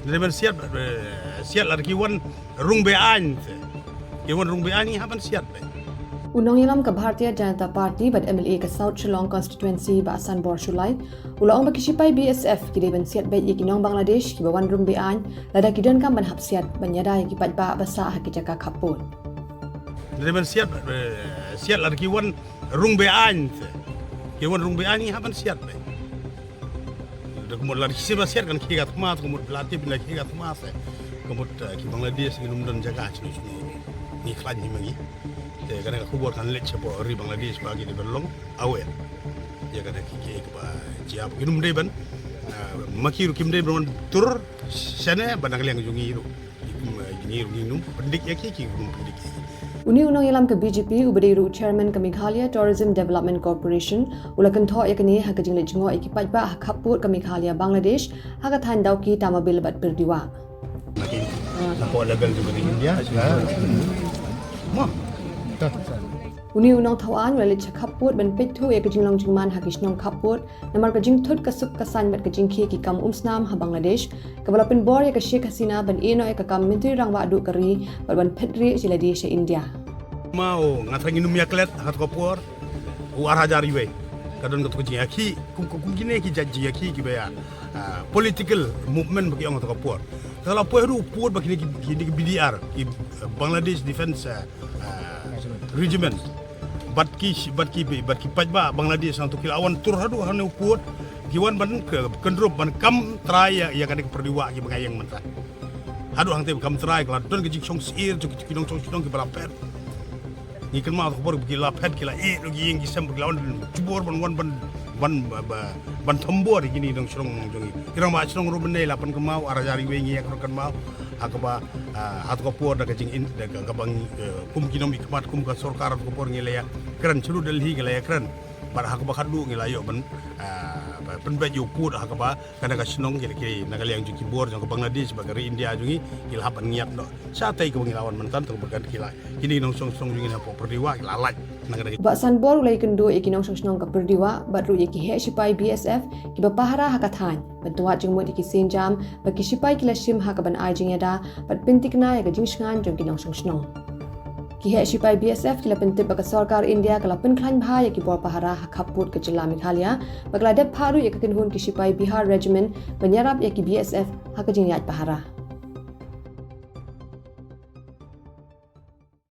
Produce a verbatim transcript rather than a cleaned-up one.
Ngi ban siat, eh, siat lada ki wan rung be-aiñ te. Ki wan rung be-aiñ ngi hap ban siat beit. U nongïalam ka Bharatiya Janata Party bad M L A ka South Shillong Constituency Bah Sanbor Shullai u la ong ba ki shipai B S F ki dei ban siat beit ïa ki nong Bangladesh kiba wan rung be-aiñ lada ki donkam ban hap siat ban ïada ïa ki paidbah ba sah ha ki jaka khappud. Ngi ban siat, eh, siat lada ki wan rung be-aiñ te. Ki wan rung be-aiñ ngi hap ban siat beit. Da ka mut lada ki shem ba siat kan khie ka thma, ka mut ba la tip ba la khie ka thma te. Ka mut, eh, ki Bangladesh ngim don jaka shano shano. Ngi khlaiñ hi ma ngi. Te kane ka khubor kan leit shapoh ri Bangladesh ba ki dei ban long aware ïa kane ki, ki, kiba jia ba kim dei ban, eh, ma ki ruh kim dei ban wan tur shane ba na ka liang jong ngi ruh. Ki kum, eh, jong ngi ruh ngim pyndik ïa ki, ki kum pyndik ïa ki. Une u nongïalam ka B J P uba dei ruh u chairman ka Meghalaya Tourism Development Corporation u la kynthoh ïa kane ha ka jingleit jngoh ïa ki paidbah ha khappud ka Meghalaya Bangladesh ha ka thaiñ Dawki, Tamabil bad Pyrdiwah. Napoh level jong ka ri India. Mo. Une u nongthaw aiñ u la leit sha khappud ban peit thuh ïa ka jinglong jingman ha ki shnong khappud namar ka jingthut ka suk ka saiñ bad ka jingkhie ki kam umsnam ha Bangladesh, kaba la pynbor ïa ka Sheikh Hasina ban ïeh noh ïa ka kam Myntri Rangbah Duh ka ri bad ban phet rieh jong lade sha India. Mo, nga tharai ngin ym ïa klet ha kato ka por. U ar hajar wei ka don kato ka jingïakhih, kum, kum, kum kine ki jait jingïakhih kiba ïa, ah, political movement ba ki ong ha kato ka por. Te la poi haduh u pud ba kine ki, kine ki B D R, ki, eh, Bangladesh Defence, eh, eh, Regiment. Bad ki, bad ki, bad ki paidbah Bangladesh nangto ki la wan tur haduh hangne u pud, ki wan ban k-, kyndrup ban kam trai ïa, ïa kane ka Pyrdiwah kiba nga ïeng mynta. Haduh hangtei ba kam trai, ka la don ka jingshong syier jong ki, ki nongshong shnong kiba la phet. Ngi kynmaw ka khubor ba ki la phet, ki la ïeh ruh ki ïing ki sem, ba ki la wan jubor ban wan ban, ban, ba, ba, ban thombor ïa kine ki nongshnong jong ngi. Ki rangbah shnong ruh mynne la pynkynmaw, ar hajar wei ngi ïa ka ruh kynmaw. Ha kaba, ah, ha kato ka por da ka jingin, da ka, kaba ngi, eh, kum ki nongmihkhmat, kum ka sorkar ha kato ka por ngi la ïa kren, sha Delhi ngi la ïa kren. Bad ha kaba khatduh ngi la ïoh ban, ah, ba pynbeit ïa u pud ha kaba kane ka shnong ki, ki na ka liang jong ki bor jong ka Bangladesh bad ka ri India jong ngi, ki la hap ban ngiat noh. Shatei kaba ngi la wan mynta, to ba kan ki la, kine ki nongshong shnong jong ngi hapoh Pyrdiwah ki la lait na kane ka. Bah Sanbor u la ïakynduh ïa ki nongshong shnong ka Pyrdiwah bad ruh ïa ki heh shipai B S F kiba pahara ha ka thaiñ ban tnat jingmut ïa ki sienjam ba ki shipai ki la shim ha kaban ai jingïada bad pynthikna ïa ka jingshngaiñ jong ki nongshong shnong. Ki heh shipai B S F ki la pyntip ba ka sorkar India ka la pynkhlaiñ bha ïa ki bor pahara ha khappud ka jylla Meghalaya, bad ka la dep phah ruh ïa ka kynhun ki shipai Bihar Regiment ban ïarap ïa ki B S F ha ka jingïaid pahara.